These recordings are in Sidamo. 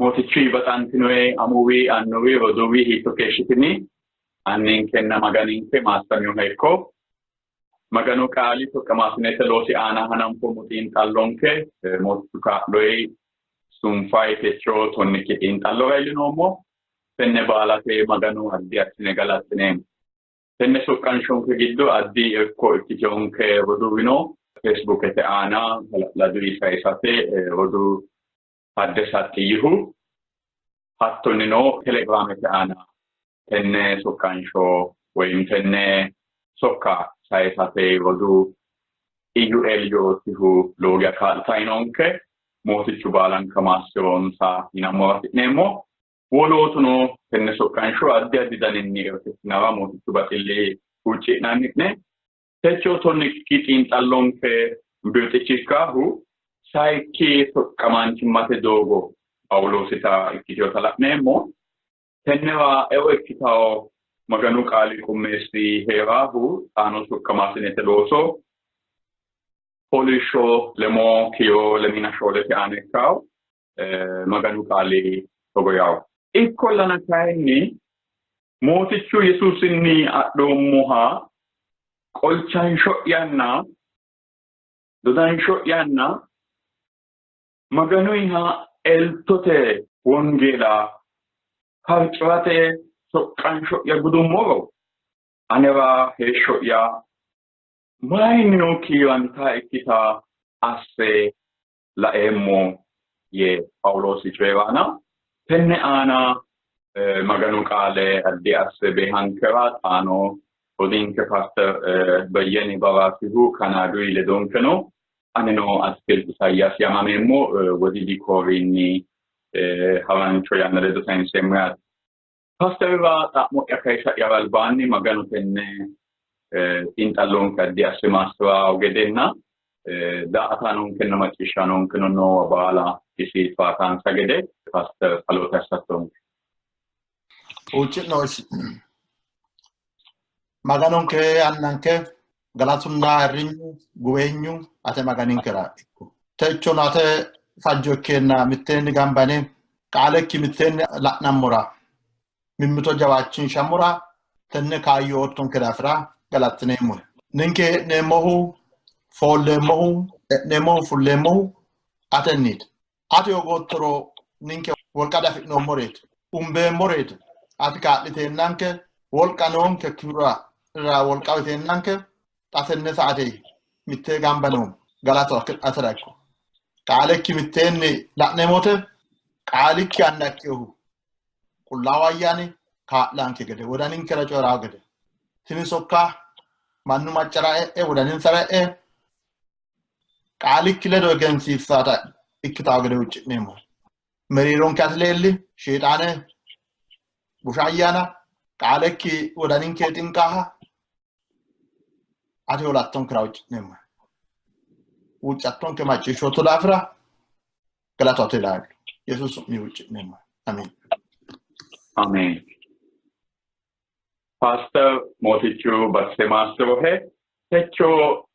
Mootichu baxantinoe amuwi, annuwi, roduuwi hiitto keeshshitini? Anninkenna Maganinke maassaminoha ikko. Maganu qaali soqqamaasinete loosi aana hananfoommo xiinxallonke Mootichu kaa'loyi sunfayi techo tonnikki xiinxallora iillinoommo. Tenne baalate Maganu addi assine galaxxineemmo. Tenne soqqanshonke giddo addi irko ikkiteonke roduuwino Feesbuukete aana hala'laduyi sayisate roduu Taaddese Axxiyyihu hattonnino Telegiraamete aana tenne soqqansho woyim tenne sokka sayisate roduu Iyyueel Yoosihu lowo geya kaa'litanni noonke. Mootichu baalanka maassi'ronsa yinammora hasi'neemmo. Wolootuno tenne soqqansho addi addi daninni irkissinara Mootichu baxilli huucci'nanni'ne. Techo tonnikki xiinxallonke birxichi ikkaahu sayikki soqqamaanchimmate doogo Phaawuloosita ikkitinota la'neemmo. Tennera eo ikkitawo Maganu qaali qummeessi hee'raahu xaano soqqamaasinete looso fooliishsho lemoo kiiro lemiina shoolete aana ikkawo Maganu qaali togo yawo. Ikkollana kayinni Mootichu Yesuusinni adhoommoha qolchansho'yanna dodansho'yanna Maganuyiha eltote wongeela farci'rate soqqansho'ya gudummoro, anera heeshsho'ya mayinnino kiiranta ikkita asse laeemmo yee Phaawuloosi coyi'raana tenne aana Maganu qaale addi asse beehankera xaano rodiinke paaster Beyyene Baraasihu Kanaaduyi ledonke no. Anino Atikilt Isaayyaasi yaamameemmo Wodiidi Kooriinni harancho yanna ledo sayinseemmo yaate. Paasterira xa'mo'ya kayisa'yara albaanni Maganu tenne xiinxallonke addi asse maassi'ranno gedenna daa''ataanonkenna macciishshaanonkeno noowa baala isi towaataansa gede paaster tsaloote assattonke. Huucci'no isi. Maganonke Annanke galatunna ayirrinyu guweenyu ate Maganinkera ikko. Techono ate fajjo ikkeenna mitteenni gamba yine qaalekki mitteenni la'nammora mimmito jawaachinshammora tenne kaayyo oottonke daafira galattineemmohe. Ninke hee'neemmohu, foolleemmohu, e'neemmohu, fulleemmohu atenniiti. Ati hogoottoro ninke wolqa diafi'noommoreeti, umbeemmoreeti. Ati kaa'liteennanke wolqa noonkekkihura wolqa uyiteennanke xa tenne saate mittee gamba noommo. Galatu atera ikko. Qaalekki mitteenni la'neemmote qaalikki anna ikkinohu Qullaawu Ayyaani kaa'lanke gede wodaninkera coyi'ranno gede tini sokka mannu maccara e'e wodaninsara e'e qaalikki ledo egensiissaata ikkitanno gede huucci'neemmo. Mereeronke ati leelli, Sheexaane busha ayyaana qaalekki wodaninke xinqaaha ati olattonkera huucci'neemmo. Huuccattonke macciishshootto daafira galatu ate laalo. Yesuusi su'minni huucci'neemmo. Ameen. Ameen. Paaster Mootichu Basse maassirohe. Techo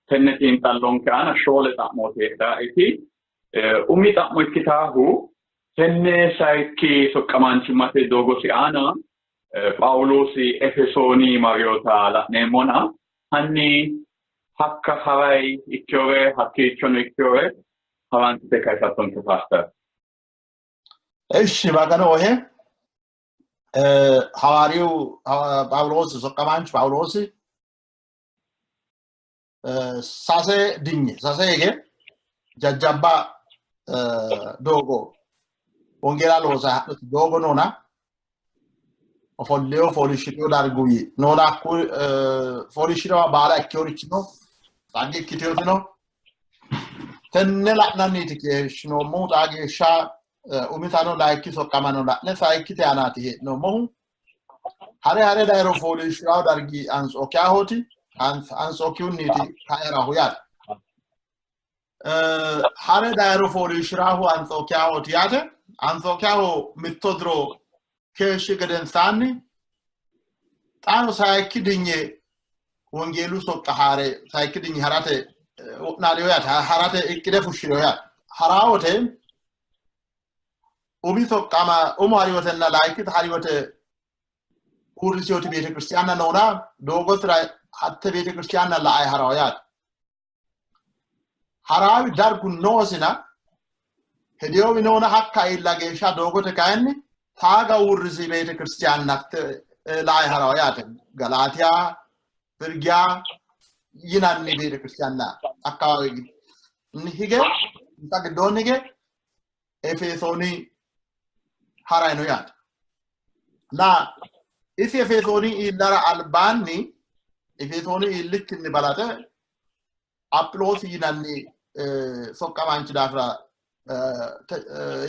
tenne xiinxallonke aana shoole xa'mooti heedhaeti. Umi xa'mo ikkitaahu tenne sayikki soqqamaanchimmate doogosi aana Phaawuloosi Efesooni mariyota la'neemmona hanni hakka haray ikkiyore hakkiichono ikkiyore haransite kayisattonke paaster. Ishshi Magano ohe hawaariyu Phaawuloosi soqqamaanchu Phaawuloosi sase dinye sase hige jajjabba doogo wongeela loosa hadhoti doogo noona ofolleyo fooliishshidhino darguwi noona hakku fooliishshidhowa baala ikkinorichi no xagge ikkitinoti no tenne la'nanniiti keeshshinoommohu xaa geeshsha umitano layikki soqqamano la'ne sayikkite aanaati hee'noommohu Hare hare dayiro fooliishshi'rawo dargi Antsookiyahooti. Antsookiyunniiti kaerahu yaate. Hare dayiro fooliishshi'rahu Antsookiyahooti yaate. Antsookiyaho mitto diro keeshshi gedensaanni xaano sayikki dinye wongeelu soqqa haare sayikki dinye harate wo'naalino yaate. Harate iqqide fushshino yaate. Harawote Umi soqqama umu hariyotenna layikkita hariyote uurrisewoti beetekiristiyaanna noona doogosira hatte beetekiristiyaanna la'ayi harawo yaate. Haraawi dargu noosina hedeyowi noona hakka iilla geeshsha doogote kayinni taaga uurrisi beetekiristiyaanna la'ayi harawo yaate. Galaatiya, Firgiya yinanni beetekiristiyaanna akkawaawe hige insa giddoonni hige Efesooni harayi no yaate. Na isi Efesooni iillara albaanni Efesooni iillikkinni balaxe Aphiloosi yinanni soqqamaanchi daafira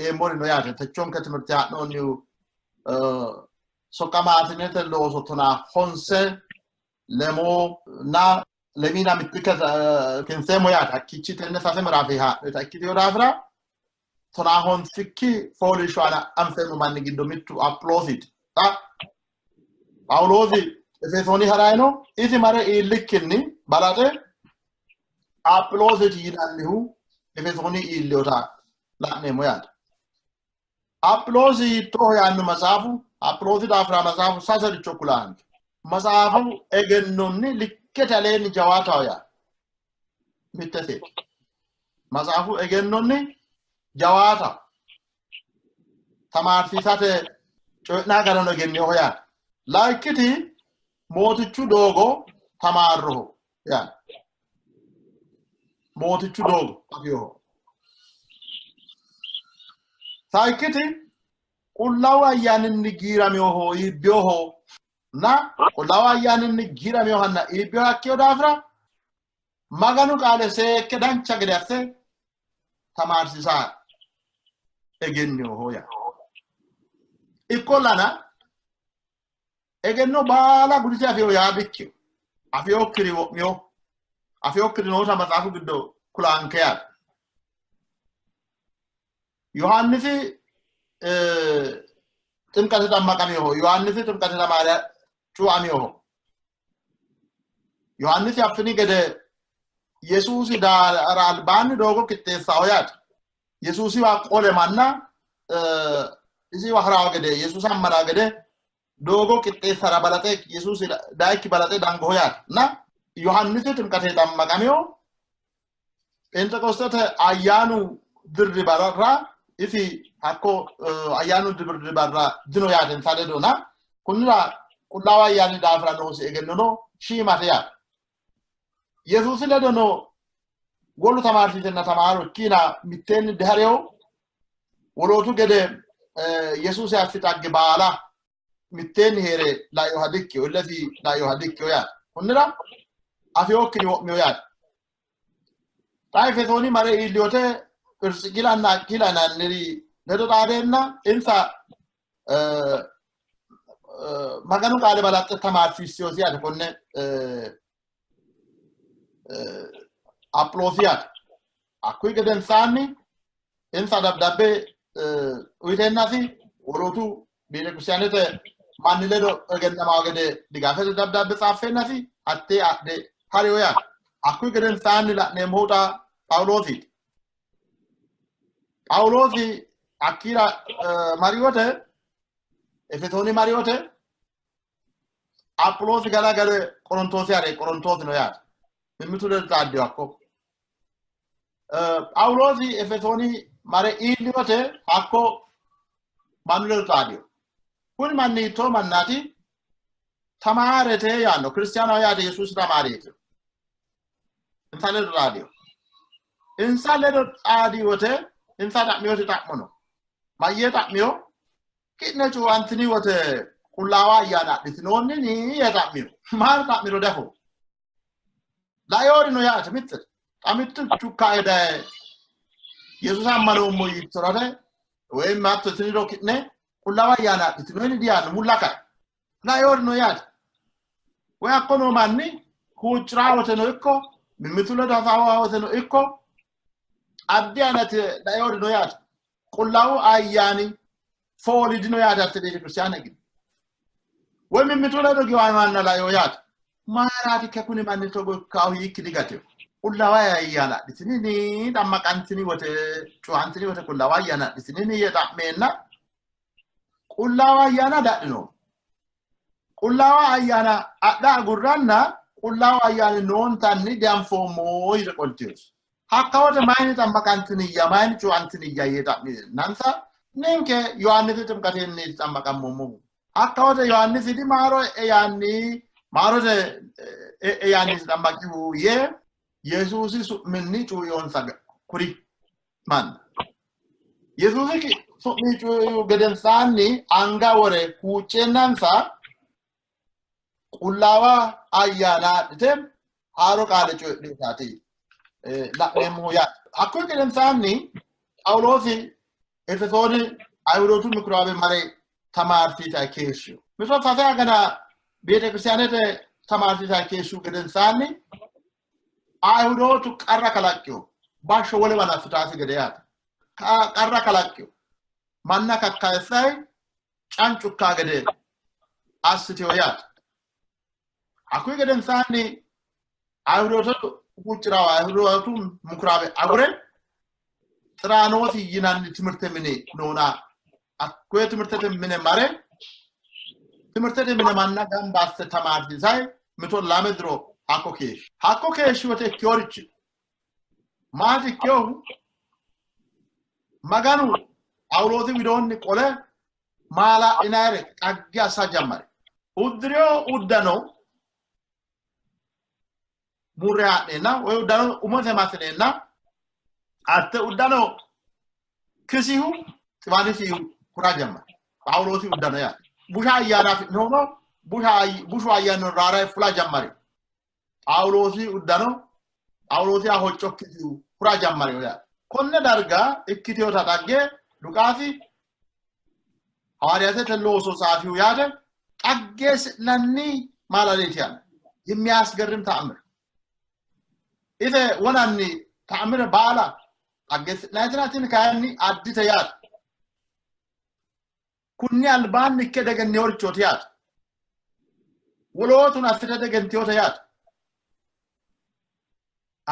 yeemmori no yaate. Techonke timirte ha'noonnihu soqqamaasinete looso 50 lemoo na lemiina mittikka kinseemmo yaate. Hakkiichi tenne sase miraafe haa'noyita ikkiteyo daafira 50 fooliishsho aana anfeemmo manni giddo mittu Aphiloosiiti. Xa Phaawuloosi Efesooni harayi no. Isi mare iillikkinni balaxe Aphiloosiiti yinannihu Efesooni iilliyota la'neemmo yaate. Aphiloosi hiittooho yaanno matsaafu, Aphiloosi daafira matsaafu sasericho kulaanke. Matsaafu egennonni likkete aleenni jawaataho yaanno. Mitte seeti. Matsaafu egennonni jawaataho. Tamaarsiisate coyi'naa garano egenniho yaate. Layikkiti mootichu doogo tamaarroho yaate. Mootichu doogo afiyoho. Sayikkiti qullaawu ayyaaninni giiraminoho iibbiyoho na qullaawu ayyaaninni giiraminohanna iibbiyoha ikkiyo daafira Maganu qaale seekke dancha gede asse tamaarsiisa egenninoho yaa. Ikkollana egenno baala gudise afiyo yaa dikkino. Afiyokkiri wo'miyo. Afiyokkiri noota maxaafu giddo kulaanke yaate. Yohaannisi ximqate xammaqaminoho. Yohaannisi ximqate tamaare cuuaminoho. Yohaannisi affini gede Yesuusi daara albaanni doogo qixxeessaho yaate. Yesuusiwa qole manna isiwa harawo gede Yesuusa ammanawo gede doogo qixxeessara balaxe Yesuusi dayikki balaxe dangoho yaate. Na Yohaannisi ximqate xammaqamiyo Phenxeqosxete ayyaanu dirri barra isi hakko ayyaanu dirri barra dino yaate insa ledona. Kunnira qullaawu ayyaani daafira noosi egennono shiimate yaate. Yesuusi ledo no wolu tamaarsiisenna tamaaro ikkiina mitteenni dihareyo wolootu gede Yesuusi assi xagge baala mitteenni hee're lainoha dikkiyo, illesi lainoha dikkiyo yaate. Kunnira afiyookkiri wo'miyo yaate. Xa Efesooni mare iilliyote Phirsiqilanna Aqiila yinanniri ledo xaadeenna insa Maganu qaale balaxxe tamaarsiissinosi yaate konne Aphiloosi yaate. Hakkuyi gedensaanni insa dabdabbe uyiteennasi wolootu beetekiristaanete manni ledo egennamawo gede digaafete dabdabbe tsaaffeennasi hattee adhe hariyo yaate. Hakkuyi gedensaanni la'neemmohu xa Phaawuloosiiti. Phaawuloosi hakkiira mariyote Efesooni mariyote Aphiloosi galagale Qorontoosi hare Qorontoosi no yaate. Mimmitu ledo xaaddiyo hakko. Phaawuloosi Efesooni mare iilliyote hakko mannu ledo xaadiyo. Kuni manni hiittoo mannaati? Tamaarete yaanno. Kiristaanaho yaate Yesuusi tamaareeti. Insa ledo xaadiyo. Insa ledo xaadiyote insa xa'miyote xa'mo no. Mayyee xa'miyo? Ki'ne cuuantini wote qullaawa ayyaana adhitinoonnini yee xa'miyo. Maara xa'miro dafo. Layoorino yaate mitte. Xa mittu cukkae daye Yesuusa ammanoommo yiittorate woyim hatto tiniro ki'ne qullaawa ayyaana adhitinoonni diyaanno mulla kae. Layoorino yaate. Woy hakko noo manni huucci'raa woteno ikko mimmitu ledo hasaawa woteno ikko addi ayinati layoorino yaate. Qullaawu ayyaani fooli dino yaate hatte beetekiristaane giddo. Woy mimmitu ledo giwamanna layo yaate. Mayiraatikka kuni manni togo ikkaahu yiikki digatino. Qullaawa Ayyaana adhitinini xammaqantini wote cuuantini wote Qullaawa Ayyaana adhitinini yee xa'meenna Qullaawa Ayyaana diadhinoommo. Qullaawa Ayyaana adha agurranna Qullaawa Ayyaani noontanni dianfoommo yite qoltinosi. Hakka wote mayini xammaqantiniyya mayini cuuantiniyya yee xa'minansa ninke Yohaannisi ximqatenni xammaqammoommohu. Hakka wote Yohaannisi di maaro e'e yaanni maarote e'e yaanni xammaqihu yee Yesuusi su'minni cuuionsa kuri manna. Yesuusi su'mi cuuihu gedensaanni anga wore huucceennansa Qullaawa Ayyaana adhite haaro qaale coyidhinotaati la'neemmohu yaate. Hakkuyi gedensaanni Phaawuloosi Efesooni Ayihudootu mikuraabe mare tamaarsiisa keeshshiu. Mito sase agana beetekiristaanete tamaarsiisa keeshshiu gedensaanni Ayihudootu qarra kalaqqino. Bashsho wolewa assitaasi gede yaate. Qarra kalaqqino. Manna kakkayissayi cancukkaa gede assiteyo yaate. Hakkuyi gedensaanni Ayihudootu huuccirawo Ayihudootu mukuraabe agure Xiraanoosi yinanni timirte mine noona hakkoye timirtete mine mare timirtete mine manna gamba asse tamaarsiisayi mito 2 diro hakko keeshshi. Hakko keeshshi wote ikkeyorichi maati ikkeyohu Maganu Phaawuloosi widoonni qole maala'linayire xagge assa jammari. Uddi'rino uddano murre haa'neenna woy uddano umose massineenna hatte uddano kisihu xiwanisi hura jammari. Phaawuloosi uddano yaate. Busha ayyaana afi'nohuno bushu ayyaanino raara fula jammari. Phaawuloosi uddano Phaawuloosiha hocco kisihu hura jammariho yaate. Konne darga ikkitinota xagge Luqaasi Hawaariyaatete looso tsaafihu yaate xaggeessi'nanni maalaleeti yaanno. የሚያስገርም ተአምር ise wonanni ተአምር baala xaggeessi'nannitina tini kayinni addite yaate. Kunni albaanni ikke degenneworichooti yaate. Wolootun assite degentinote yaate.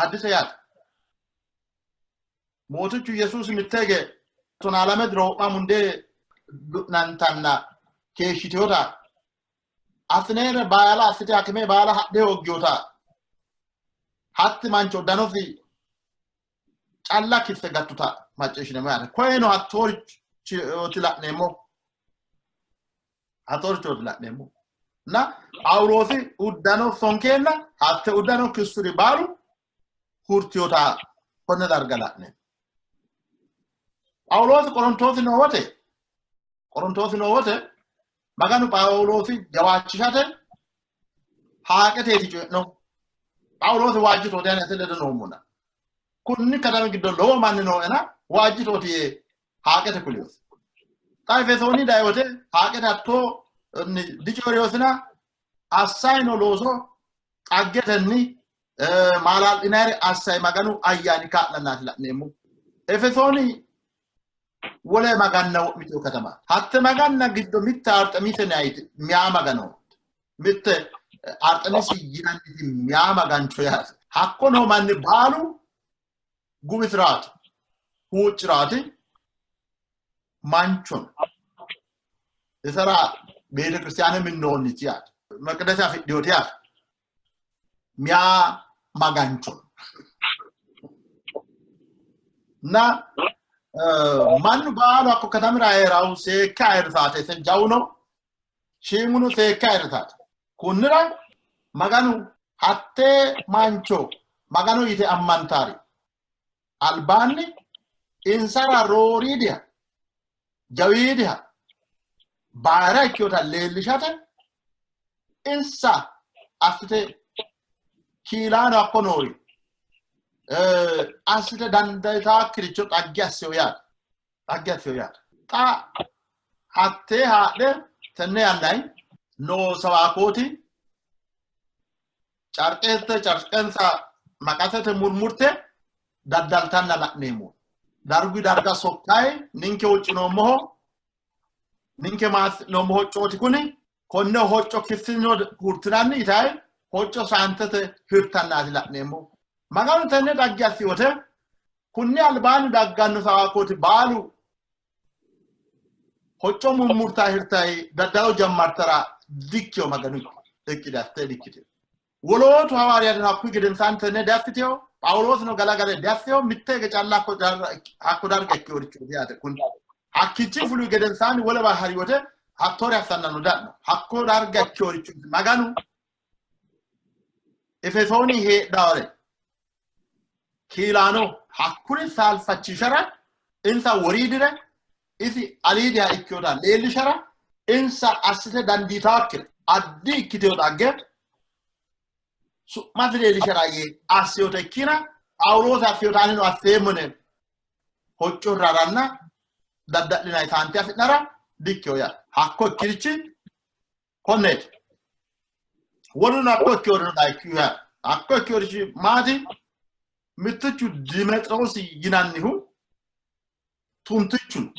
Addite yaate. Mootichu Yesuusi mitte hige 12 diro wo'ma mundee du'nantanna keeshshitewota assineere baala assite hakime baala hadhe hooggewota hatti mancho danosi calla kisse gattuta macciishshineemmo yaate. Koyeno hattoorichooti la'neemmo. Hattoorichooti la'neemmo. Na Phaawuloosi uddano sonkeenna hatte uddano kissuri baalu hurtiyota konne darga la'neemmo. Phaawuloosi Qorontoosi noo wote Maganu Phaawuloosi jawaachishate haaqeteeti coyi'no. Phaawuloosi waajjitooti ani ate ledo noommona. Kunni katami giddo lowo manni nooena waajjitooti yee haaqete kulinosi. Xa Efesooni dayi wote haaqete hattoo dicoyi'riyosina assayino looso xaggetenni maala'linayire assayi Maganu ayyaani kaa'lannaati la'neemmo. Efesooni wole maganna wo'mitino katama. Hatte maganna giddo mitte Arxemiisi yinanniti miyaa magano. Mitte Arxemiisi yinanniti miyaa magancho yaate. Hakko noo manni baalu guwisiraati, huucciraati mancho no. Isera beetekiristaane minnoonniti yaate. Meqidese afidhinoti yaate. Miyaa magancho no. Na mannu baalu hakko katamira hee'rahu seekke ayirrisaate. Ise jawuno shiimuno seekke ayirrisaate. Kunnira Maganu hattee mancho Magano yite ammantaari albaanni insara rooriidiha jawiidiha bayira ikkinota leellishate insa assite kiilaano hakko noori assite dandiitaakkiricho xagge asseyo yaate. Xagge asseyo yaate. Xa hattee haadhe tenne yannanni noo sawaakooti carqeette carqensa maqasete murmurte daddaltanna la'neemmo. Dargu darga sokkayi ninke huccinoommoho ninke maassi'noommo hoccooti kuni konne hocco kissino hurtinanni yitayi hocco saantete hirtannaati la'neemmo. Maganu tenne dhagge assi wote kunni albaanni dagganno sawaakooti baalu hocco mummurtaa hirtayi daddalo jammartara dikkiyo Maganu iqqide asse dikkitino. Wolootu hawaariyaatino hakkuyi gedensaanni tenne diassiteyo. Phaawuloosino galagale diasseyo. Mitte hige calla hakko darga ikkeworichooti yaate. Kun hakkiichi fuli gedensaanni wolewa hari wote hattoore assannano da'no. Hakko darga ikkeworichooti. Maganu Efesooni heedhaare kiilaano hakkuri saalfachishara insa woriidire isi aliidiha ikkewota leellishara insa assite dandiitaakkire addi ikkiteyo dhagge su'masi leellishara yee asseyota ikkina Phaawuloosi asseyota anino asseemmo yine hocco raranna dadda'linanni saante afi'nara dikkeyo yaate. Hakko ikkirichi konneeti. Woluno hakko ikkeyorino dhaikkiyu yaate. Hakko ikkeyorichi maati? Mittichu Dimeexiroosi yinannihu tuntichu no.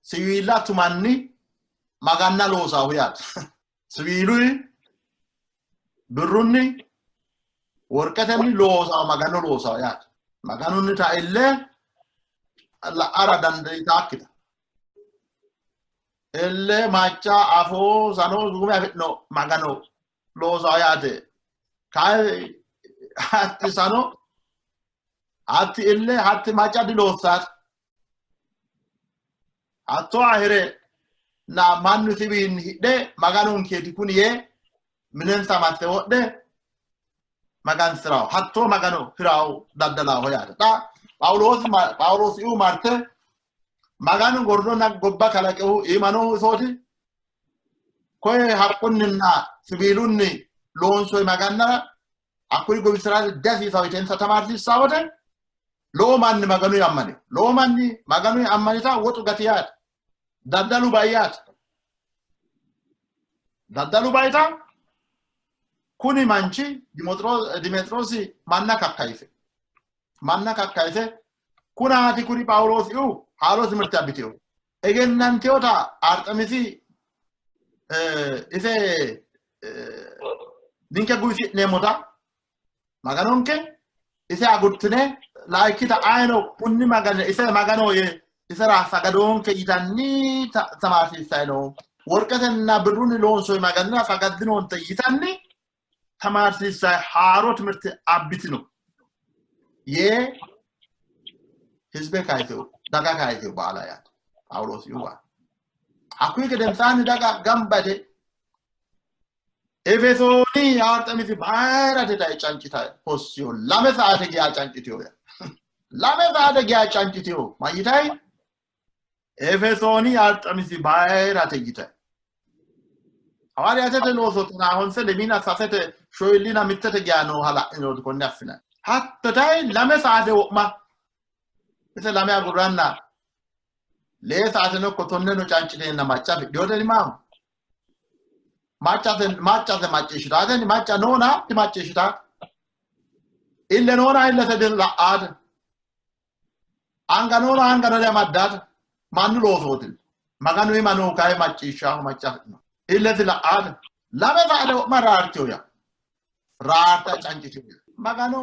Siwiila tumanni maganna loosaahu yaate. Siwiiluyi birrunni worqetenni loosawo magano loosawo yaate. Maganunnita ille la'ara dandiitaakkita. Ille macca afoo sano suume afi'no magano loosawo yaate. Kayi hatti sano hatti ille hatti macca diloossaate. Hatto ahire na mannu isiwiinni hidhe maganonkeeti kuni yee minensa masse wodhe magansi'rawo. Hattoo magano hirawo daddalaho yaate. Xa Phaawuloosi Phaawuloosiuu marte Maganu gordonna gobba kalaqehu iima noohu isooti. Koye haqqunninna siwiilunni loonsoyi magannara hakkuri guwisi'rate dihasiisawo yite insa tamaarsiissaa wote lowo manni Maganu ammani. Lowo manni Maganu ammanita woxu gati yaate. Daddalu bai yaate. Daddalu baita kuni manchi Dimeexiroosi manna kakkayise. Manna kakkayise kunaati kuri Phaawuloosiu haaro timirte abbitino. Egennantinota Arxemisi ise ninke guwisi'neemmota Maganonke ise agurtine layikkita ayino kunni magani ise magano yee isera sagadoonke yitanni tamaarsiissanni no. Worqetenna birrunni loonsoonni maganira sagaddinoonte yitanni tamaarsiissanni haaro timirte abbitino yee hizbe kayiseo daga kayiseo baala yaate Phaawuloosi yuwa. Hakkuyi gedensaanni daga gamba yite Efesooni Arxemisi bayrate daye cancita hossiyo lame saate geya cancitiyo ya. Lame saate geya cancitiyo mayyitay? Efesooni Arxemisi bayrate yitay. Hawaariyaatete looso tonaa honse lemiina sasete shoyillina mittete geya nooha la'inooti konne affinanni. Hatto tay lame saate wo'ma ise lame agurranna lee saateno ikko tonneno canciteenna macca afidhinote maaho? Maccase maccase macciishshitaatenni macca noona dimacciishshitaate. Ille noona illese dila'aate. Anga noona angano diamaddaate. Mannu loosooti. Maganu iima noohu kayi macciishshaahu macca afi'no. Illesi la'aate. Lame saate wo'ma raartiyo yaa. Raarta cancitiyo yaa. Maganu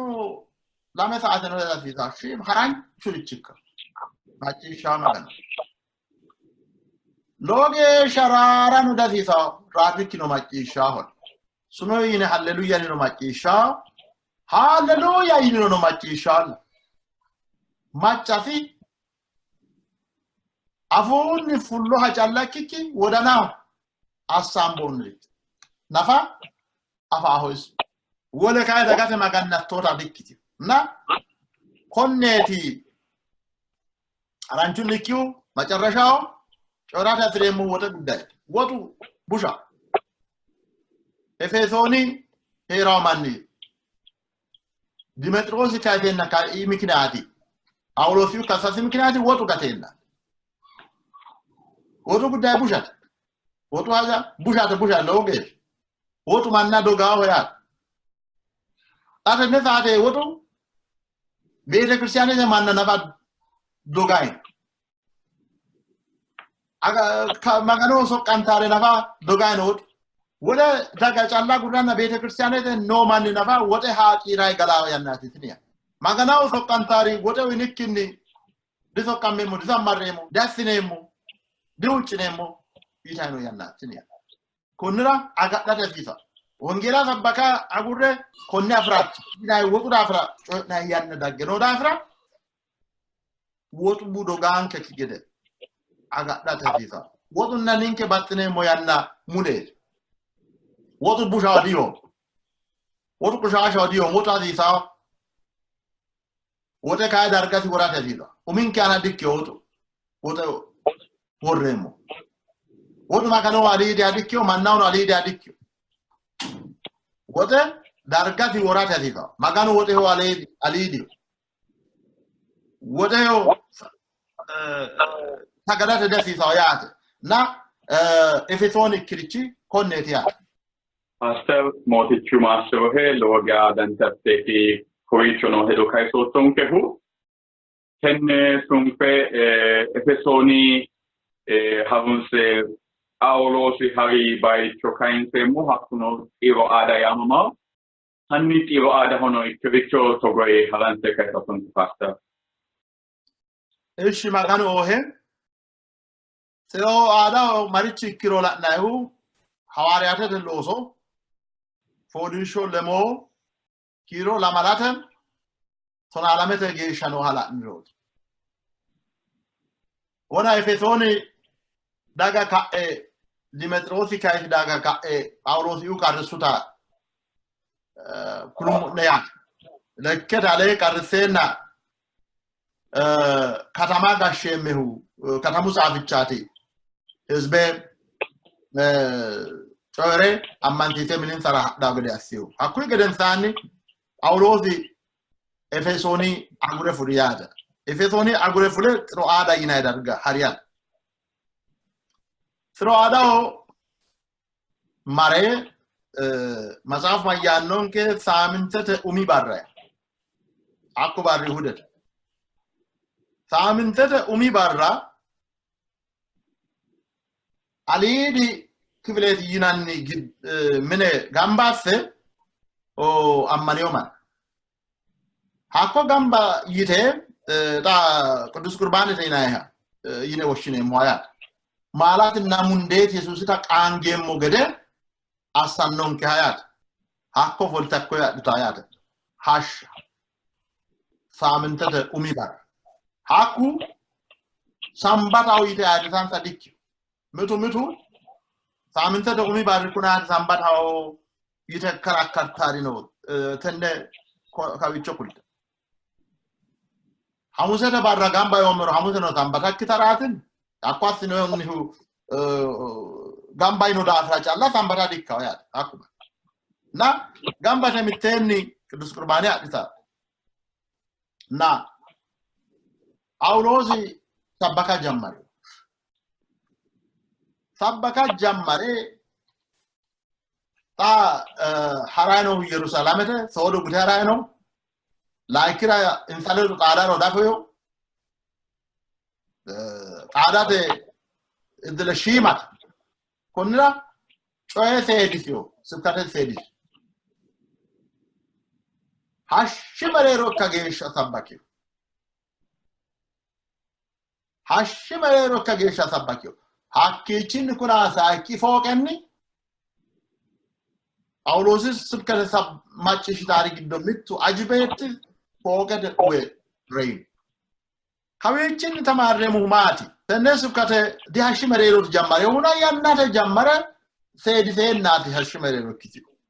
lame saateno hasiisaa shiima haranchurichikka. Macciishshaa Maganu. Lowo geeshsha raarano dihasiisawo, raarrikkino macciishshaho. Suno yine halleluya yinino macciishshaho, halleluya yinino macciishshaho. Maccasi afuunni fulloha calla ikkikki wodanaho assaamboonniricho nafa afaaho isi. Wole kayi dagate magannattoota dikkitino. Na konneeti haranchunni ikkihu macarrashaho coyi'rate hasi'reemmohu woxe guddayeeti. Woxu busha. Efesooni hee'rawo manni Dimexiroosi kayiseenna kai mikinaati. Phaawuloosiyu kassasi mikinaati woxu gateenna. Woxu guddaye bushate. Woxu haja bushate busha lowo geeshsha. Woxu manna dogaaho yaate. Xa tenne saate woxu beetekiristiyaanete manna nafa dogayi. Maganoho soqqantaare nafa dogayi no woxu. Wole daga calla agurranna beetekiristaanete noo manni nafa woxe haaqiiray galaa yannaati tini. Maganaho soqqantaari woxe uyinikkinni disoqqammeemmo, disammarreemmo, diassineemmo, dihuuccineemmo yitanni noo yannaati tini. Konnira agadhate hasiisa. Wongeela sabbaka agurre konne afiraatti. Woxu daafira coyi'nanni yanna dagge noo daafira woxu budo gaankekki gede agadhate hasiisa. Woxunna ninke baxxineemmo yanna muleeti. Woxu bushaho diyoommo. Woxu qoshaashaho diyoommo. Woxu hasiisawo. Woxe kayi dargasi worate hasiisa. Uminke aana dikkiyo woxu. Woxe worreemmo. Woxu Maganoho aliidiha dikkiyo, mannahono aliidiha dikkiyo. Woxe dargasi worate hasiisa. Maganu woxeho aliidiho. Woxeho sagadate dihasiisawo yaate. Na Efesooni ikkirichi konneeti yaate. Paaster Mootichu maassirohe, lowo geya dancha asseeti kowiicho noo hedo kayisoottonkehu. Tenne sunfe Efesooni harunse Phaawuloosi hari bayicho kayinseemmo, hakkuno Xiroaada yaamamawo. Hanni Xiroaadahono ikkiricho togo yee haranse kayisattonke Paaster. Ishshi Maganu oohe. Xiroaadaho marichi ikkiro la'nayihu hawaariyaatete looso fooliishsho lemoo kiiro lamalate 12 geeshsha nooha la'nirooti. Wona Efesooni daga ka'e Dimexiroosi kayisi daga ka'e Phaawuloosiuu qarrissuta kulummo'ne yaate. Lekkete alee qarrisseenna katama gashsheemmehu katamu tsaafichaati hizbe coyi're ammansiise mininsara hadhawo gede assihu. Hakkuyi gedensaanni Phaawuloosi Efesooni agure fuli yaate. Efesooni agure fule Xiroaada yinanni darga ha'ri yaate. Xiroaadaho mare matsaafu mayyaannonke saamintete umi barra, hakku barri hudete. Saamintete umi barra aliidi kifileeti yinanni mine gamba asse ammanino manna. Hakko gamba yite xa Qidduus Qurbaanete yinanniha yine woshshineemmoha yaate. Maalatinna mundeeti Yesuusita qaangeemmo gede assannonkeha yaate. Hakko ofolte hakko adhita yaate. Hashsha saamintete umi barra. Hakku sambataho yite ayirrisansa dikkino. Mitu mitu saamintete umi barri kunaati sambataho yite karakkartaari no tenne kawicho kulte. Hamusete barra gamba yoommero hamuseno sambata ikkitaraatin hakko assinoonnihu gamba yino daafira calla sambata dikkaho yaate. Hakku na gamba yite mitteenni Qidduus Qurbaane adhita na Phaawuloosi sabbaka jammare. Sabbaka jammare xa harayi noohu Yerusaalamete soodo gute harayi no. Layikkira insa ledo xaadano dafeyo. Xaadate iddile shiimate. Konnira coye seedisiyo, sibkate seedisi. Hashshi mereero ikka geeshsha sabbakiyo. Hashshi mereero ikka geeshsha sabbakiyo. Hakkiichinni kuna sayikki fooqenni Phaawuloosi sibkate macciishshitaari giddo mittu aju beetti fooqete uwe reyino. Kawiichinni tamaarreemmohu maati? Tenne sibkate dihashshi mereerooti jammarehuna yannate jammare seediseennaati hashshi mereero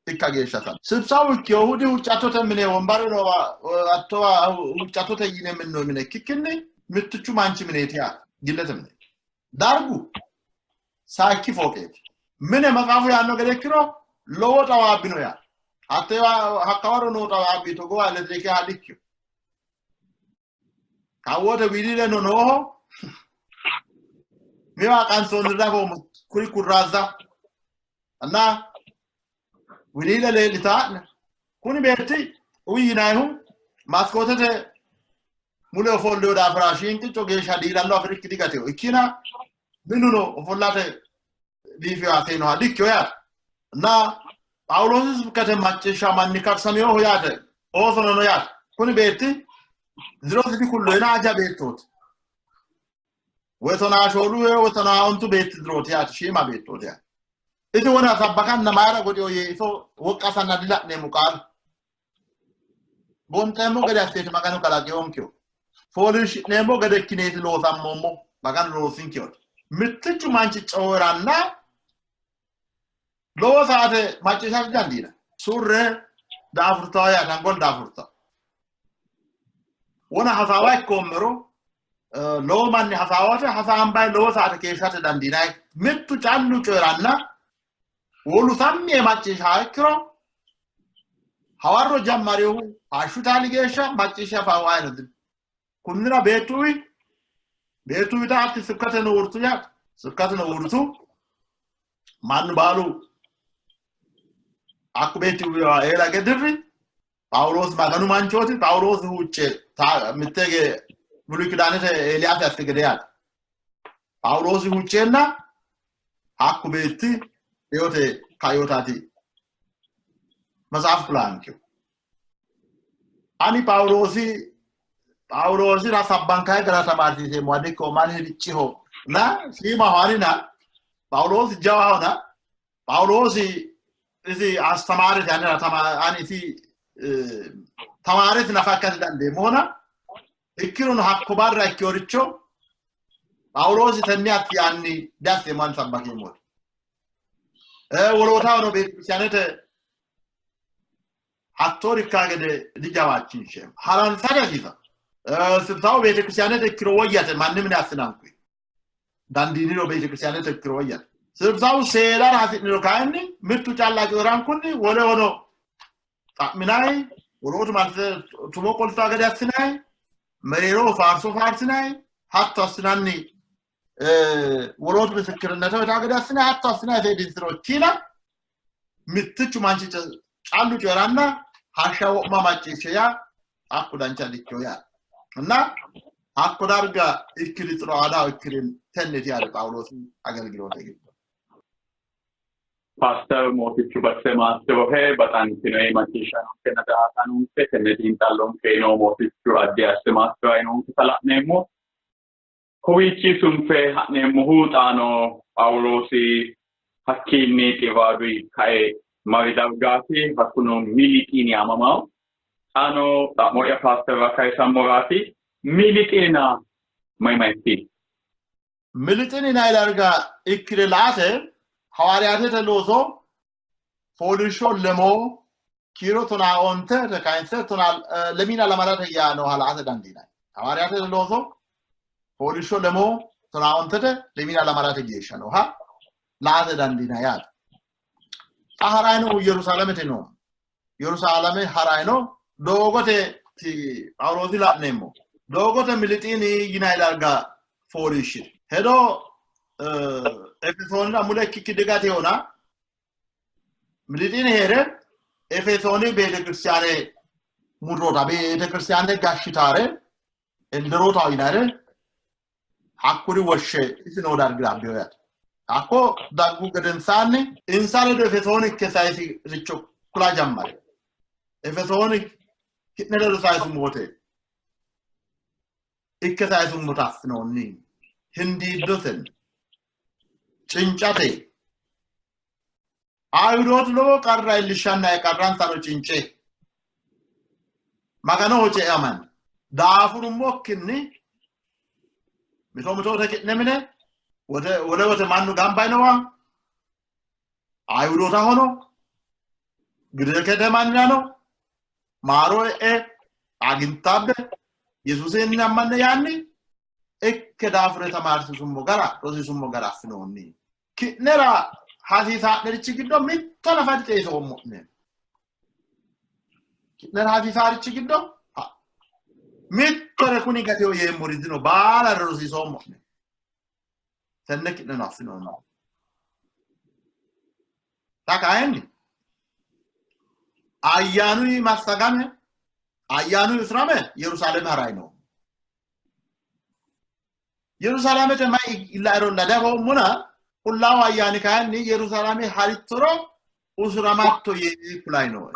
ikka geeshsha sa. Sibsawu ikkinohu dihuuccattote mine wombare noowa hattowa huuccattote yine minnoonni mine ikkikkinni mittichu manchi mineeti yaate, gillete mineeti. Dargu sayikki fooqeeti. Mine maxaafu yaanno gede ikkiro lowo xawaabbi no yaate. Hattewa hakkawaro noo xawaabbi togooha elektiriikeha dikkino. Kawoote wiliileno nooho. Miwa qansoonni rago kuri kurraazza እና wiliile leellitaa'ne. Kuni beetti uwi yinannihu maskootete mule ofolleyo daafira shiinqicco geeshsha diilallo afi'rikki digatino. Ikkina minuno ofollate biifinoha seenoha dikkino yaate. እና ጳውሎስ ስብከተ macciishsha manni karsaminohu yaate oosono no yaate kuni beetti dirosi dikulloyina aja beettooti woy tonaa shoolu woy tonaa ontu beetti dirooti yaate shiima beettooti yaate isi wona sabbakanna mayra goxiyo yee iso woqqasanna dila'neemmo qaalu gonxeemmo gede asseeti Maganu kalaqinonkehu fooliishshi'neemmo gede ikkineeti loosammoommo Maganu loosinkeoti mittichu manchi coyiranna lowo saate macciishshate dandiinanni surre daafurtawo yaate angol daafurtawo wona hasaawa ikkoommero lowo manni hasaawate hasaambayi lowo saate keeshshate dandiinanni mittu callu coyiranna wolu sammi yee macciishshaa ikkiro hawarro jammarihu hashshu taali geeshsha macciishshe afaahu ayino dino kunnira beettuwi beettuwita hatti sibkateno uurritu yaate sibkateno uurritu mannu baalu hakku beetti eela hige dirri Phaawuloosi Maganu manchooti Phaawuloosi huucce mitte hige ብሉይ ኪዳንete Eeliyaasi assi gede yaate Phaawuloosi huucceenna hakku beetti reyote kainotaati matsafu kulankehu ani Phaawuloosi Phaawuloosira sabbankayi gara tamaarsiiseemmo ani ikkoommo ani hidhicciho na shiimaho anina Phaawuloosi jawahona Phaawuloosi isi astamaarete anera ani isi tamaarete nafa ikkasi dandeemmohona ikkirono hakko barra ikkeworicho Phaawuloosi tenne assi yaanni diasseemmo ani sabbakeemmoti wolootahono beetekiristiyaanete hattoori ikkaa gede dijawaachinsheemmo haransate hasiisanno sibsawu beetekiristiyaanete ikkiro woyyate manni mine assinankuyi dandiiniro beetekiristiyaanete ikkiro woyyate sibsawu seedara hasi'niro kayinni mittu calla coyirankunni wolehono xa'minayi wolootu marte tumo qoltaa gede assinayi mereeroho faarso faarsinayi hatto assinanni wolootu misikirinete uyitaa gede assinayi hatto assinayi seedinsiro ikkiina mittichu manchi callu coyiranna hashsha wo'ma macciishshe yaa hakku dancha dikkino yaate እና hakko darga ikkiri Xiroaadaho ikkiri tenneeti yaate Phaawuloosi agelgiloote giddo. Paaster Mootichu Basse maassirohe baxantinoyi macciishshaanonkenna daa''ataanonke tenne xiinxallonke noo Mootichu addi asse maassi'rayi noonketa la'neemmo. Kowiichi sunfe ha'neemmohu xaano Phaawuloosi hakkiinni Xiroaadu kae mari dargaati, hakkuno Milixiini yaamamawo. Xaano xa'mo'ya paasterra kayisammoraati. Milixiina mayi mayitti? Milixiini yinanni darga ikkire laate hawaariyaatete looso fooliishsho lemoo kiiro tonaa onte kayinse tonaa lemiina lamalate yaanoha laate dandiinanni. Hawaariyaatete looso fooliishsho lemoo tonaa ontete lemiina lamalate geeshsha nooha laate dandiinanni yaate. Xa harayi noohu Yerusaalamete noommo. Yerusaalame harayi no doogote Phaawuloosi la'neemmo. Doogote Milixiini yinanni darga fooliishshiri. Hedo Efesoonira mule ikkikki digatehona Milixiini hee're Efesooni beetekiristiyaane murroota beetekiristiyaane gashshitaare elderootaho yinannire hakkuri woshshe isi noo dargira abbiho yaate. Hakko daggu gedensaanni insa ledo Efesooni ikke sayisiricho kula jammari. Efesooni ki'ne ledo sayisummote ikke sayisummota affinoonni hindiiddotenni cincate Ayihudootu lowo qarra iillishshannae qarransano cince Maganoho ceamanni daafurummokkinni mito mito ki'ne mine wole wote mannu gamba yinowa Ayihudootahono Giriikete mannirano maaro e'e agintaabbe Yesuusinni ammanne yaanni ikke daafure tamaarsiisummo gara rosiisummo gara affinoonni. Ki'nera hasiisaa'nerichi giddo mitto nafa dixeesoommo'ne. Ki'nera hasiisaarichi giddo mittore kuni gateho yeemmori dino, baalare rosiisoommo'ne. Tenne ki'neno affinoonni. Xa kayinni ayyaanunni massagame ayyaanunni usurame Yerusaalame harayi noommo. Yerusaalamete mayi illaerolla dafoommona Qullaawu Ayyaani kayinni Yerusaalame harittoro Usuramatto yee kulayi nooe.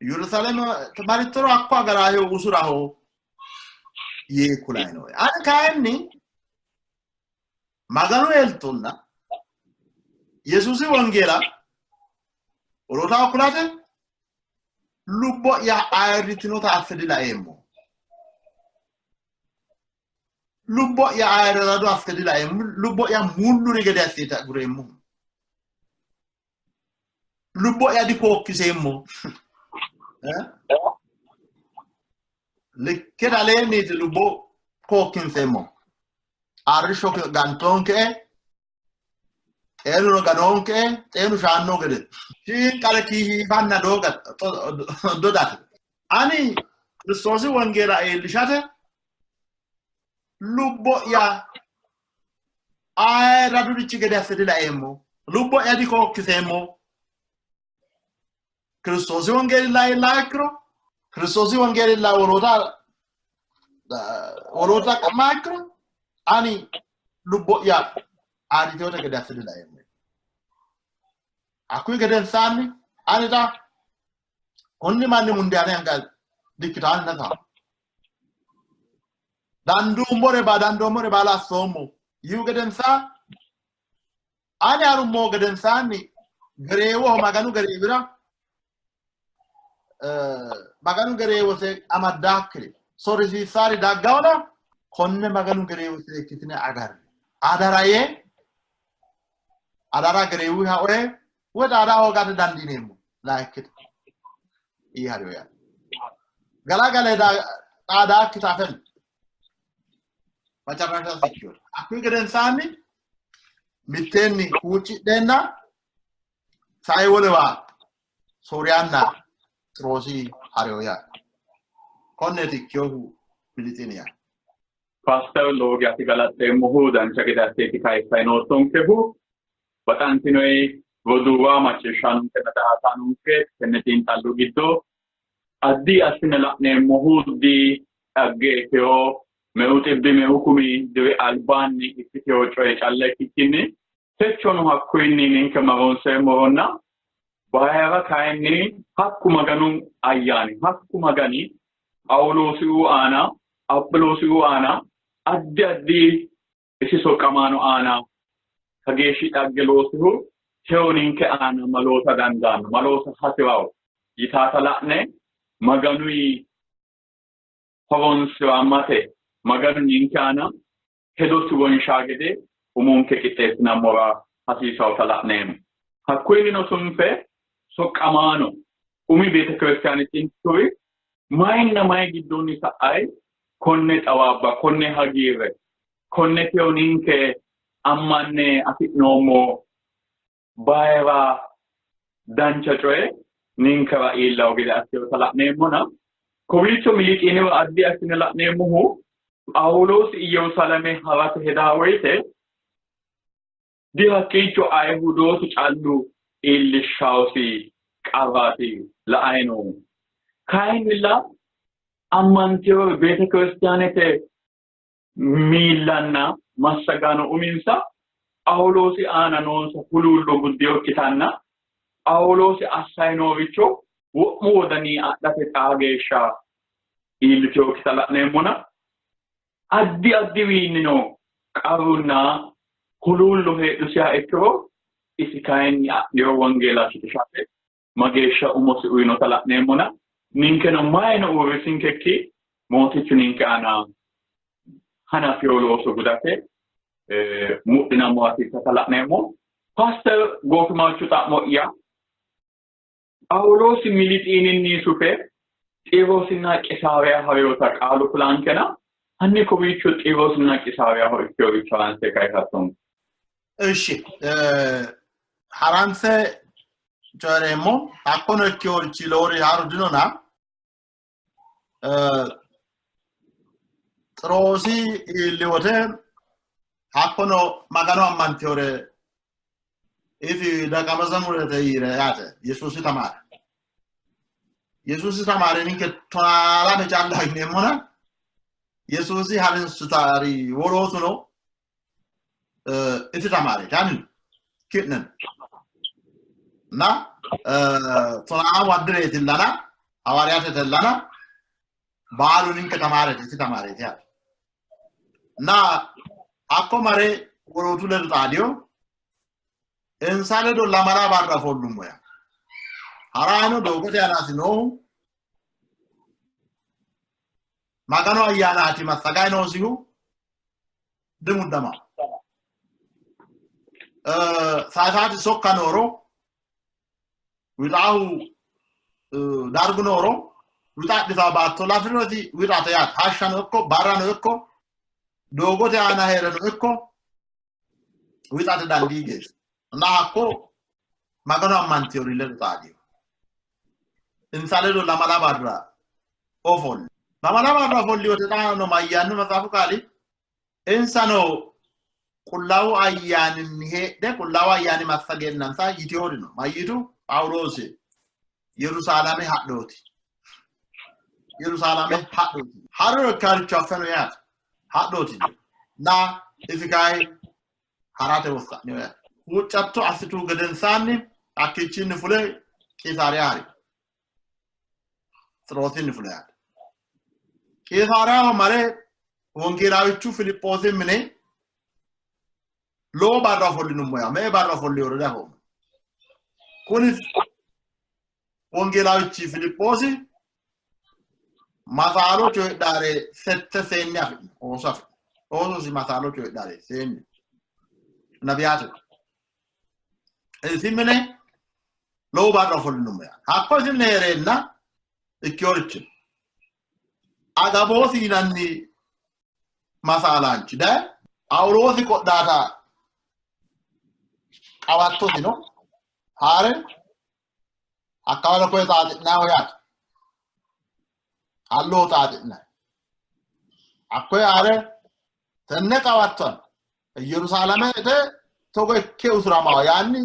Yerusaalame marittoro hakko agaraayo usuraho yee kulayi nooe. Ani kayinni Maganu eltonna Yesuusi wongeela wolootaho kulate lubbo'ya ayirritinota affe dilaeemmo. Lubbo'ya ayirrado affe dilaeemmo. Lubbo'ya mulluri gede assite agureemmo. Lubbo'ya dikookkiseemmo. Likkete aleenniiti lubbo kookkinseemmo. Arrishsho gantoonke, xeenuno ganoonke, xeenu shaanno gede. Shiinqare kiifanna dodate. Ani Kiristoosi wongeela iillishate lubbo'ya ayirradurichi gede asse dilaeemmo. Lubbo'ya dikookkiseemmo. Kiristoosi wongeelilla iillaa ikkiro, Kiristoosi wongeelilla woloota xaqqa'maa ikkiro, ani lubbo'ya aaditeyote gede asse dilaeemmo. Hakkuyi gedensaanni ani xa konni manni mundee ane anga dikkitaanni nafa. Danduummore ba dandoommore baala assoommo. Yihu gedensaa ani harummo gedensaanni gereewoho Maganu gereewira Maganu gereewose amaddaakkiri sorisiissaari daggawona konne Maganu gereewo seekkitine agarre. Adara yee adara gereewuha oye woy xaada hoogate dandiineemmo laayikkite ii hariyo yaa. Galagale xaadaakkita afen macarrasha sikkiyoota. Hakkuyi gedensaanni mitteenni huuccidheenna sai wolewa Sooriyaanna Xiroosi hariyo yaa. Konneeti ikkinohu Milixiini yaa. Paaster lowo geeshsha galaxxeemmohu dancha gede asseeti kayissanni noottonkehu baxantinoi roduuwa macciishshaanonkenna daa''ataanonke tenne xiinxallo giddo addi assine la'neemmohu di dhagge ikkeo meu xibbi meu kumi diri albaanni ikkiteo coye calla ikkikkinni techono hakkuyinni ninke maronseemmoronna bayira kayinni hakku Maganu ayyaani hakku Magani Phaawuloosiuu aana Aphiloosiuu aana addi addi isi soqqamaano aana kageeshshi dhagge loosihu teyo ninke aana maloota dandaanno maloota hasi'rawo yitaata la'ne Maganuyi horonsi'rammate Maganu ninke aana hedosi wonshaa gede umonke qixxeessinammora hasiisawota la'neemmo. Hakkuyinnino sunfe soqqamaano umi beetekiristiyaane xinturi mayinna mayi giddonni sa'ay konne xawaabba, konne hagiirre, konne teyo ninke ammanne afi'noommo bayira dancha coye ninkera iillawo gede assinota la'neemmona kowiicho Milixiiniwa addi assine la'neemmohu Phaawuloosi Iyyerusalame ha'rate hedaa woyite dihakkiicho Ayihudootu callu iillishshawosi qarraati la'ayi noohu. Kayinnilla ammantinori beetekiristiyaanete miillanna massagaano uminsa Phaawuloosi aana noonsa huluullo guddinokkitanna Phaawuloosi assayi nooricho wo'mu wodani adhate xaa geeshsha iillitinokkita la'neemmona addi addiwiinnino qarrunna huluullo heedhusiha ikkiro isi kayinni adhino wongeela shiqishate mageeshsha umosi uyinota la'neemmona ninkeno mayino uurrisinkekki Mootichu ninke aana hanafino looso gudate mudhinammo hasiissata la'neemmo. Paaster goofimarchu xa'mo'ya Phaawuloosi Milixiininni sufe Xiroosinna Qisaariya harinota qaalu kulankena hanni kowiicho Xiroosinna Qisaariyaho ikkinoricho haranse kayisattonke. እሺ haranse coyi'reemmo hakkono ikkinorichi lowori haaru dinona Xiroosi iilli wote hakkono Magano ammantinore isi ደቀ መዛሙርት yiire yaate Yesuusi tamaare. Yesuusi tamaare ninke tonaa lame callaho yineemmona Yesuusi harunsitaari wolootuno isi tamaareeti. Ani ki'neno እና tonaa waddireetillana hawaariyatetellana baalu ninke tamaarete isi tamaareeti yaate. እና hakko mare wolootu ledo xaadiyo insa ledo lamala barra ofollummo yaa haraano doogote aanaati noohu Maganu ayyaanaati massagayi noosihu dimuddama saasaati sokka nooro wixaahu dargu nooro wixa adhitaa baatto lafinoti wixate yaate hashshano ikko barrano ikko doogote aana heereno ikko wixate dandii geeshsha እና hakko Maganu ammantewori ledo xaadiyo insa ledo lamala barra ofolli lamala barra ofolli wote xaano mayyaanno maxaafu qaali insano qullaawu ayyaaninni heedhe qullaawu ayyaani massageennansa yiteori no mayyitu Phaawuloosi Yerusaalame hadhooti Yerusaalame hadhooti harro ikkaricho affeno yaate hadhooti na isi kayi harate wossa'nino yaate huuccatto assitu gedensaanni hakkiichinni fule Qiisaariya hari Xiroosinni fule yaate Qiisaariyaho mare wongeelaawichu Filiphoosi mine lowo barra ofollinummo yaa me''e barra ofollinoro diafoommo kuni wongeelaawichi Filiphoosi masaalo coyidhaare sette seenne afidhino ooso afidhino oososi masaalo coyidhaare seenne nabiyaate isi mine lowo barra ofollinummo yaa hakko isi mine hee'reenna ikkeyorichi Agaboosi yinanni masaalaanchi daye Phaawuloosi qodhaata qawattosino haare hakkawaro koye xaaxi'naho yaate halloho xaaxi'nayi hakkoye haare tenne qawatton Yerusaalamete togo ikke usuramawa yaanni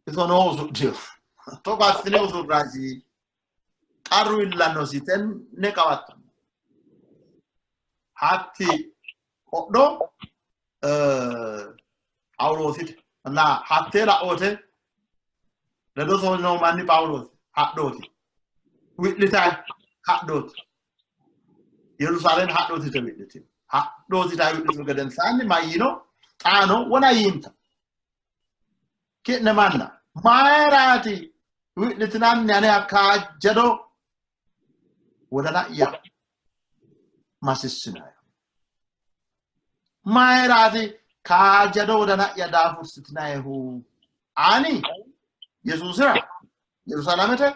isonoo usudhino togo assine usurrasi qarru illannosi tenne qawatto hatti qodho Phaawuloosite እና hattee la'oote ledosi noo manni Phaawuloosi hadhooti wi'litayi hadhooti Yerusaalame hadhooti yite wi'litino hadhooti yitayi wi'litu gedensaanni mayyino xaano wona yiinta ki'ne manna mayiraati wi'litinanni ane kaajjado wodana'ya masissinayi mayiraati kaajjado wodana'ya daafursitinayihu ani Yesuusira Yerusaalamete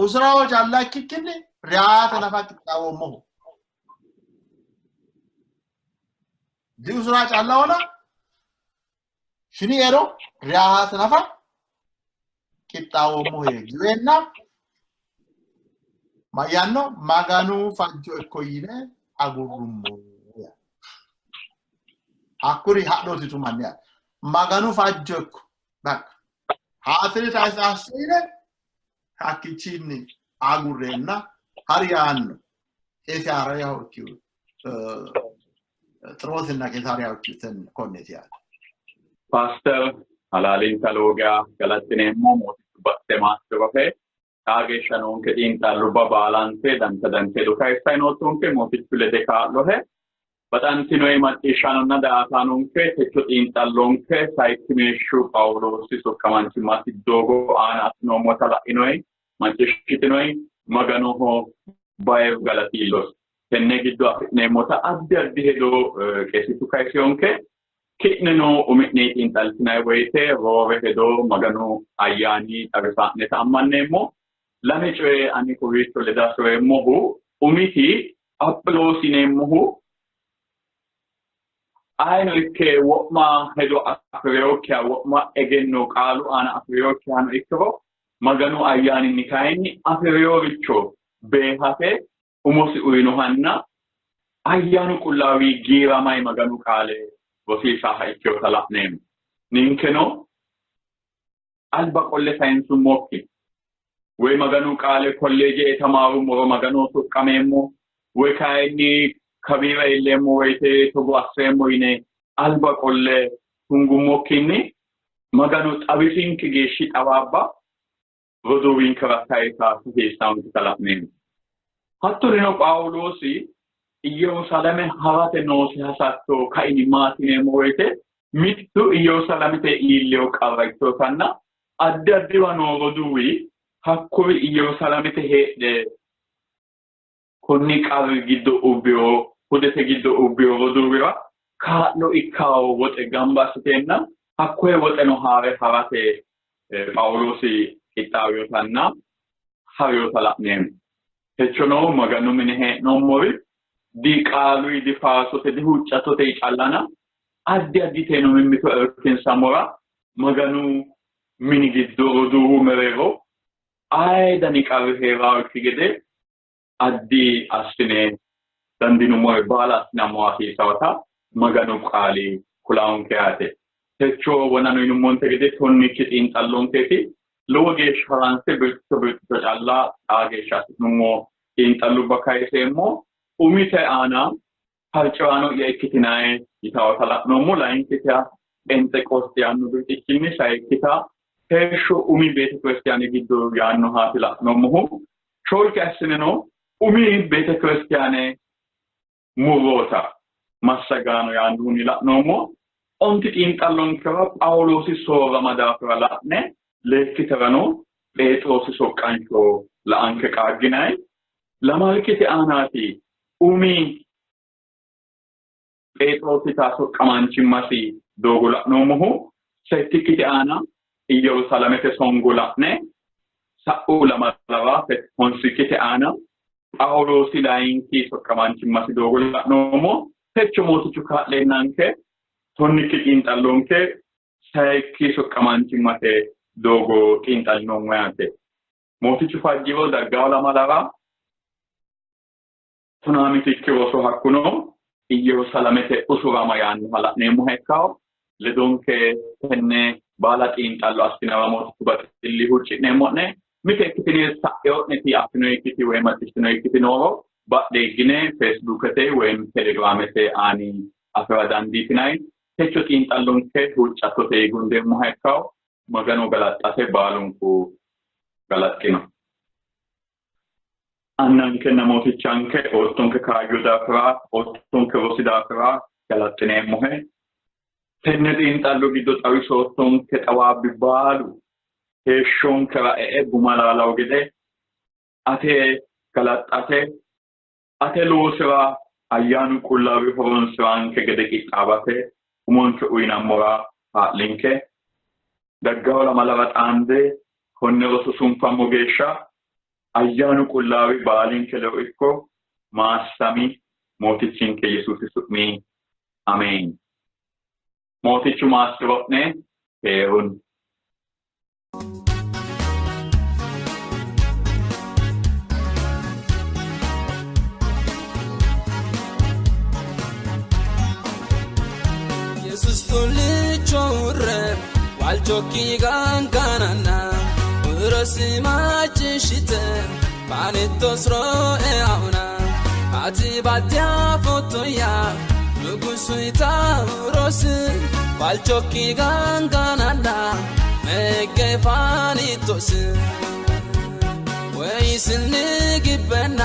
usuraho calla ikkikkinni reyaate nafa qixxaawoommohu diusura callahona shiniero reyaate nafa qixxaawoommohu yee giweenna mayyaanno Maganu fajjo ikko yine agurrummo. Hakkuri hadhootitu manni yaate. Maganu fajjo ikko bakka haasiri taayisa yine hakkichinni agurreenna hari yaanno Qiisaariyaho ikkihu Xiroosinna Qiisaariyaho ikkihu konneeti yaate. Paaster halaalinta lowo geya galaxxineemmo mootichu batte maassi'rohe xaa geeshsha noonke xiinxallubba baalante dancha dancha hedo kayissanni noottonke mootichu lede kaa'lohe. Baxantinoyi macciishshaanonna daa''ataanonke techo xiinxallonke sayikkimeeshshu Phaawuloosi soqqamaanchimmasi doogo aana assinoommota la'inoyi macciishshitinoyi Maganoho bayiru galati iillosi. Tenne giddo afi'neemmota addi addi hedo qeesichu kayisiyonke. Ki'neno umi'ne xiinxallitinanni woyite roore hedo Maganu ayyaani xawisa'neta ammanneemmo. Lame coye ani kowiicho leda hasi'reemmohu umiti Aphiloosi yineemmohu ayino ikke wo'ma hedo afi'rinokkiha wo'ma egenno qaalu aana afi'rinokkihano ikkiro Maganu ayyaaninni kayinni afi'rinoricho beehate umosi uyinohanna ayyaanu qullaawi giiramayi Maganu qaale rosiisaha ikkinota la'neemmo. Ninkeno alba qolle sayinsummokki woy Maganu qaale kolleeje e tamaarummoro Maganoho soqqameemmo woy kayinni kawiira iilleemmo woyite togo asseemmo yine alba qolle tungummokkinni Maganu xawisinke geeshshi xawaabba roduuwinkera sayisa hasiissannonketa la'neemmo. Hattorino Phaawuloosi Iyyerusalame ha'rate noosi hasatto kaimi maati yineemmo woyite mittu Iyyerusalamete iillino qarra ikkinotanna addi addiwa noo roduuwi hakkuri Iyyerusalamete heedhe konni qarri giddo ubbino hudete giddo ubbino roduuwira kaa'lo ikkawo woxe gamba assiteenna hakkoye woxeno haa're ha'rate Phaawuloosi qixxaawinotanna ha'rinota la'neemmo. Techono Maganu mine hee'noommori diqaaluyi, difaasote, dihuuccattote callana addi additeno mimmito irkinsammora Maganu mini giddo roduuwu mereero aye dani qarri hee'raakki gede addi assine dandiinummore baala assinammo hasiisawota Maganu qaali kulaonke yaate. Techo wonano yinummonte gede tonnikki xiinxallonkeeti lowo geeshsha haranse birxicho birxicho calla xaa geeshsha assi'nummo xiinxallubba kayiseemmo. Umise aana farci'raano'ya ikkitinayi yitawota la'noommo. Layinkita Phenxeqosxe yaanno birxichinni, sayikkita heeshsho umi beetekiristiyaane giddo yaannohaati la'noommohu. Shoolki assineno umi beetekiristiyaane murroota massagaano yaannohunni la'noommo. Onti xiinxallonkera Phaawuloosi soorrama daafira la'ne leekkiterano Pheexiroosi soqqansho la'anke qaagginayi. Lamalkite aanaati umi Pheexiroosita soqqamaanchimmasi doogo la'noommohu. Settikkite aana Iyyerusalamete songo la'ne sa'u lamalara honsikkite aana Phaawuloosi layinki soqqamaanchimmasi doogo la'noommo. Techo Mootichu kaa'leennanke tonnikki xiinxallonke sayikki soqqamaanchimmate doogo xiinxallinoommo yaate. Mootichu fajjiro daggawo lamalara tonaa mitikki roso hakkuno Iyyerusalamete usurama yaannoha la'neemmoha ikkawo. Ledonke tenne baala xiinxallo assinara Mootichu baxilli huucci'neemmo'ne. Mite ikkitine sa'eo'neti affinoyikkiti woy macciishshinoyikkiti nooro badhe higgine Feesbuukete woy Telegiraamete aani afi'ra dandiitinanni. Techo xiinxallonke huuccattote gundeemmoha ikkawo. Magano galaxxate baalunku galaxxino. Annankenna Mootichanke oottonke kaayyo daafira, oottonke rosi daafira galaxxineemmohe. Tenne xiinxallo giddo xawisoottonke xawaabbi baalu heeshshonkera e'e guma laalawo gede ate galaxxate, ate loosira ayyaanu qullaawi horonsi'ranke gede qixxaawate umonke uyinammora kaa'linke. Daggawo lamalara xaande konne roso sunfammo geeshsha ayyaanu qullaawi baalinke ledo ikko maassami Mootichinke Yesuusi su'mi ameen. Mootichu maassi'ro'ne keerunni. Yesus tollicho urre waalchokki gangananna urosi macciishshite baanettos ro'e auna ati baatyaa fotoya nugusuita urosi waalchokki gangananna meggefaanittos ወይስኒ ግበና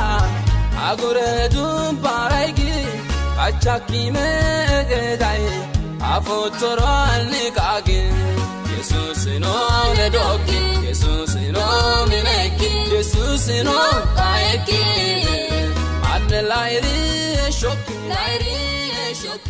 አጉረ ዱባራይጊ አቻኪ መገዳይ አፎቶሮአልንቃግ ኢየሱስኖ ለዶኪ ኢየሱስኖ ሚነኪ ኢየሱስኖ ቃየኪ አነ ላይሪ ሾኪ ላይሪ ሾኪ።